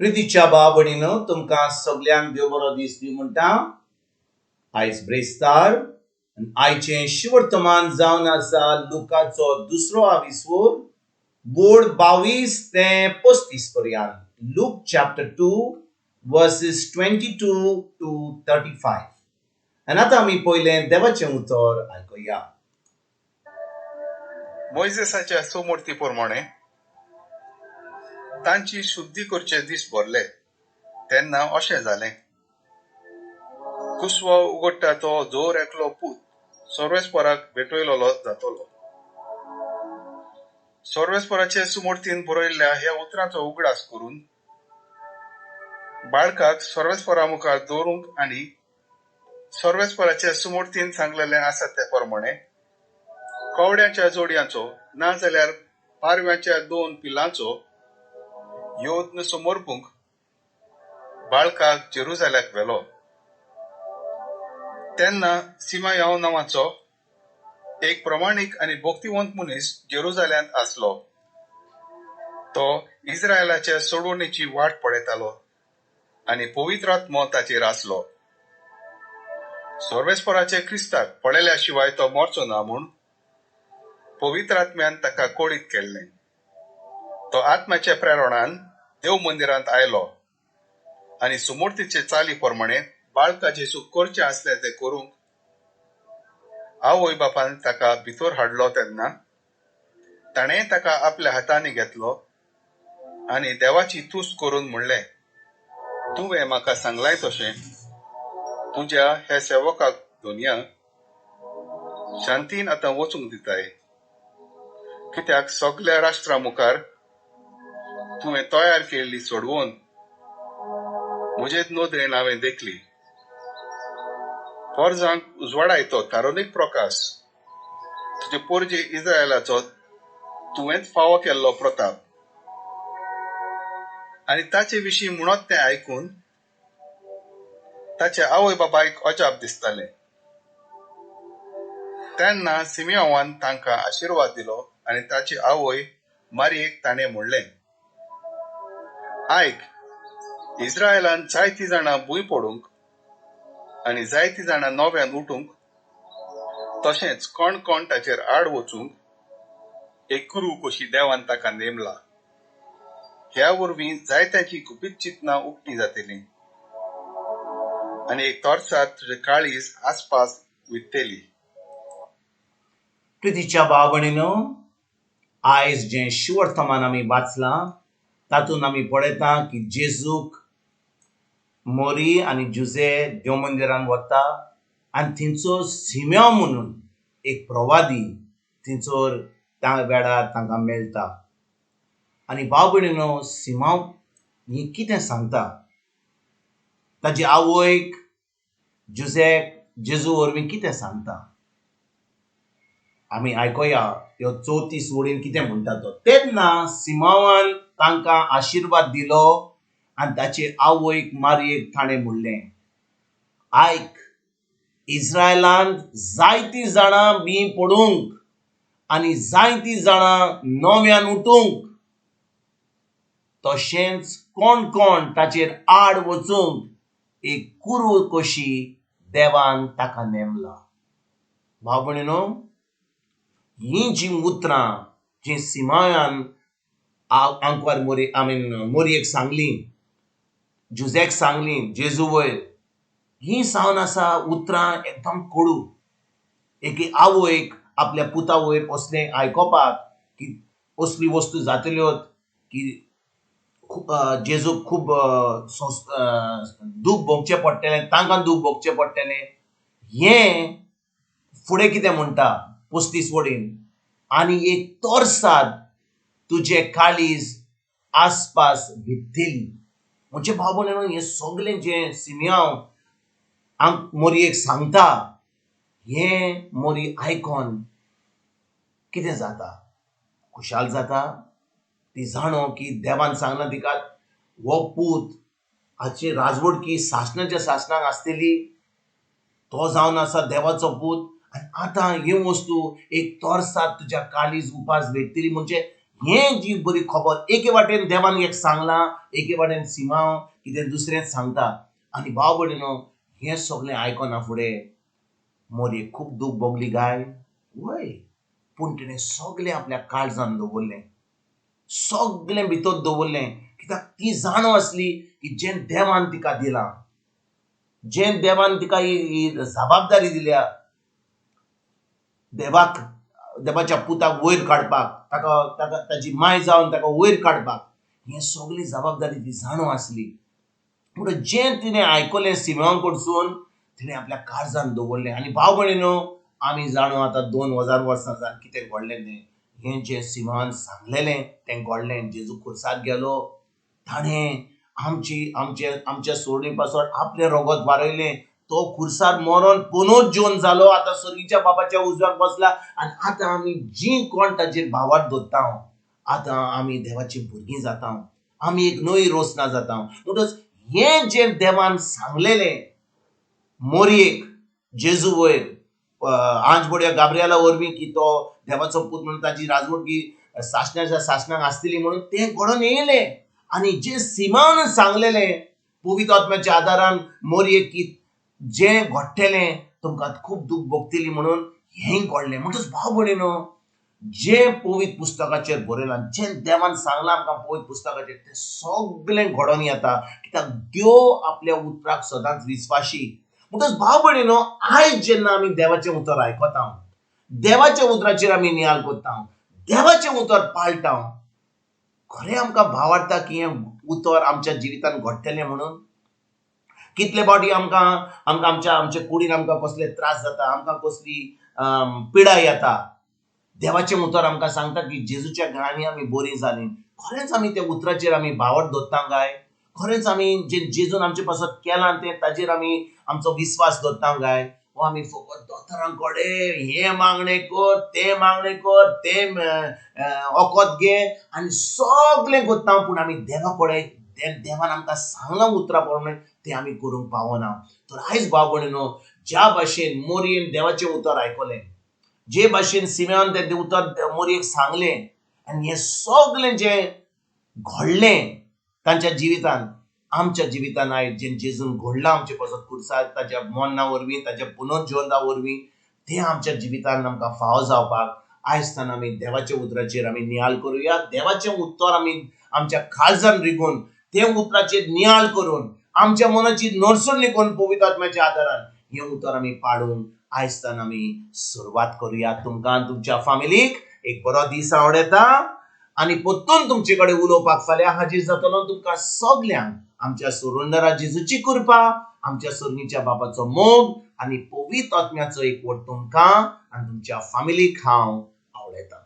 प्रितीच्या भाव भयणीनो, तुमकां सगल्यांक देव बरो दीस दी म्हणटा. आयज ब्रेस्तार आनी आयचें शिवर्तमान जावन आसा लुकाचो दुसरो आविस्वोर, बोर्ड 22 ते 35 पर्यंत. Luke chapter 2 verses 22 to 35. आनी आतां आमी पयलें देवाचें उतर आयकुया. मोयजेसाच्या सुमूर्ती प्रमाणे तांची शुद्धी करचे दीस भरले तेन्ना अशें जालें, कुसवो उगडटा तो जोर एकलो पूत सर्वेस्पराक भेटयलेलो जातलो. सर्वेस्पराचे सुमूर्तीन बरयल्ल्या ह्या उतरांचो उगडास करून बाळकाक सर्वेस्परा मुखार दवरूंक आनी सर्वेस्पराचे सुमूर्तीन सांगलेलें आसा ते प्रमाणे कवड्यांच्या जोडयांचो ना जाल्यार पारव्यांच्या दोन पिलांचो यत्न समर्पूंक बाळकाक जेरुजाल्याक व्हेलो. तेन्ना सिमायाव नांवाचो एक प्रमाणीक आनी भक्तिवंत मनीस जेरुजाल्यांत आसलो. तो इस्रायलाचे सोडवणेची वाट पळयतालो आनी पवित्र आत्मो ताचेर आसलो. सर्वेस्पराचे क्रिस्ताक पळयल्या शिवाय तो मरचो ना म्हूण पवित्र आत्म्यान ताका कळीत केल्लें. तो आत्म्याच्या प्रेरणान देव मंदिरांत आयलो आनी सुमूर्तीचे चाली प्रमाणे बाळका जेजूक करचें आसलें तें करूंक आवय बापान ताका भितर हाडलो. तेन्ना ताणें ताका आपल्या हातांनी घेतलो आनी देवाची तुस्त करून म्हणलें, तुवें म्हाका सांगलाय तशें तुज्या ह्या सेवकाक धोनया शांतीन आतां वचूंक दिताय, कित्याक सगल्या राष्ट्रा मुखार तुवें तयार केल्ली सोडवून म्हजेच नदरेन हांवें देखली. पोरजांक उजवाडायतो तारोनीक प्रकाश, तुजे पोरजे इस्रायलाचो तुवेंच फावो केल्लो प्रताप. आनी ताचे विशीं म्हणत तें आयकून ताचे आवय बापायक अजाप दिसतालें. तेन्ना सिमियोवान तांकां आशिर्वाद दिलो आनी ताची आवय मारयेक ताणें म्हणलें, आयक, इस्रायलान जायतीं जाणां भूंय पडूंक आनी जायतीं जाणां नव्यान उठूंक, तशेंच कोण कोण ताचेर आड वचूंक एक कुरू कशी देवान ताका नेमला. ह्या वरवीं जायत्यांची गुपीत चिंतनां उक्तीं जातलीं आनी एक तोर्सात तुजें काळीज आसपास वित्तली. प्रितीच्या भाव भयणीनो, आयज जें शिवर्तमान आमी वाचलां तातूंत आमी पळयता की जेजूक मोरी आनी जुजे देव मंदिरान वता आनी थंयचो सिम्यांव म्हणून एक प्रवादी थंयसर त्या वेळार तांकां मेळटा. आनी भाव भयणीनो, सिमांव ही कितें सांगता ताजी आवयक जुजेक जेजू वरवीं कितें सांगता, आमी आयकुया ह्यो 34 वडीन कितें म्हणटा तो. तेन्ना सिमांवान तांकां आशिर्वाद दिलो आनी ताचे आवयक मारयेक ताणें म्हणलें, आयक, इस्रायलांत जायतीं जाणां बीं पडूंक आनी जायतीं जाणां नव्यान उठूंक, तशेंच कोण कोण ताचेर आड वचूंक एक कुरू कशी देवान ताका नेमला. भाव भयणीनो, हीं जीं उतरां जीं सिमायान आंकवार मोरी I mean मोरयेक सांगली, जुजेक सांगली जेजू वयर, हीं जावन आसा उतरां एकदम कोडू. एके आवयक आपल्या पुता वयर असलें आयकोपाक की असली वस्तू जातल्यो की जेजूक खूब दूख भोगचें पडटलें, तांकां दूख भोगचें पडटलें. हें फुडें कितें म्हणटा 35 वडीन, आनी एक तोरसाद तुजें काळीज आसपास भित्तेली. म्हणजे भाव भयणीनो, हें सगलें जें सिमियांव मोरयेक सांगता हें मोरी आयकोन कितें जाता, खुशाल जाता. ती जाणो की देवान सांगलां तिका हो पूत हाची राजवडकी सासणाच्या सासणाक आसतली, तो जावन आसा देवाचो पूत, आनी आतां ही वस्तू एक तोरसाद तुज्या काळीज उपास भेटतली. म्हणजे हें जी बरी खबर एके वाटेन देवान एक सांगलां, एके वाटेन सिमांव कितें दुसरेंच सांगता. आनी भाव भयणीनो, हें सगळें आयकना फुडें मोरयेक खूब दूख भोगली काय? वय, पूण तिणें सगळें आपल्या काळजान दवरलें, सगळें भितर दवरलें. कित्याक ती जाणो आसली की जें देवान तिका दिलां, जें देवान तिका ही जबाबदारी दिल्या देवाक, देवाच्या पुताक वयर काडपाक, ताका ताका ताजी माय जावन ताका वयर काडपाक, हें सगळी जबाबदारी ती जाणो आसली. पूण जें तिणें आयकलें सिमेवां कडसून तिणें आपल्या काळजान दवरलें. आनी भाव भयणीनो, आमी जाणो आतां 2000 वर्सां जावन कितें घडलें तें. हें जें सिमांवान सांगलेलें तें घडलें. जेजू खुर्साक गेलो, ताणें आमची आमचे आमच्या सोडणी पासत आपलें रगत वारयलें. तो खुर्सार मरोन पुनर्जीवन जालो, आतां सर्गीच्या बाबाच्या उजव्याक बसला. आनी आतां आमी जीं कोण ताचेर भावार्थ दवरता, आतां आमी देवाचीं भुरगीं जाता, आमी एक नवी रोसना जाता. म्हणटच हें जें देवान सांगलेलें मोरयेक जेजू वयर आंज बोडया गाब्रियाला वरवीं की तो देवाचो पूत म्हणून ताची राजवटकी सासणाच्या सासणाक आसतली म्हणून, तें घडोवन येयलें. आनी जें सिमान सांगलेलें पवित्र आत्म्याच्या आदारान मोरयेक की जें घडटलें तुमकां खूब दूख भोगतली म्हणून, हें घडलें. म्हणटच भाव भयणीनो, जें पवित्र पुस्तकाचेर बरयलां, जें देवान सांगलां आमकां पवित्र पुस्तकाचेर, तें सगळें घडोवन येता. कित्याक देव आपल्या उतराक सदांच विस्वाशी. म्हणटच भाव भयणीनो, आयज जेन्ना आमी देवाचें उतर आयकता, देवाच्या उतराचेर आमी नियाळ करता, देवाचें उतर पाळटा, खरें आमकां भावार्ता की हें उतर आमच्या जिवितांत घडटलें म्हणून. कितले फावटी आमकां आमकां आमच्या आमच्या कुडीन आमकां कसले त्रास जाता, आमकां कसली पिडा येता, देवाचें उतर आमकां सांगता की जेजूच्या घरांनी आमी बरीं जालीं. खरेंच आमी त्या उतराचेर आमी भावार्थ दवरता काय? खरेंच आमी जें जेजून आमचे पासत केलां तें ताजेर आमी आमचो विस्वास दवरता काय? वो आमी फकत दोतोरां कडेन हें मागणें कर, तें मागणें कर, तें वखद घे आनी सगळें करता, पूण आमी देवा कडेन देवान आमकां सांगलां उतरां प्रमाणे तें आमी करूंक पावना. तर आयज भाव भयणीनो, ज्या भाशेन मोरयेन देवाचें उतर आयकलें, जे भाशेन सिमेवान तें उतर मोरयेक सांगलें, आनी हें सगळें जें घडलें तांच्या जिवितान, आमच्या जिवितान आयज जें जेजून घडलां आमचे पासत खुर्सार ताच्या मरणा वरवीं, ताच्या पुनर्जिवना वरवीं, तें आमच्या जिवितान आमकां फावो जावपाक आयज आमी देवाच्या उतराचेर आमी नियाळ करुया. देवाचें उतर आमी आमच्या काळजान रिगून तें उतराचेर नियाळ करून आमच्या मनाची नरसुणी करून पवित्र आत्म्याच्या आदारान हें उतर आमी पाडून आयज आमी सुरवात करुया. तुमकां तुमच्या फामिलीक एक बरो दीस आवडटा आनी परतून तुमचे कडेन उलोवपाक फाल्यां हाजीर जातलो. तुमकां सगल्यांक आमच्या सुरुंदरा जेजूची कृपा, आमच्या सोर्गीच्या बापाचो मोग आनी पवित्र आत्म्याचो एकवट तुमकां आनी तुमच्या फामिलीक हांव आवडयतां.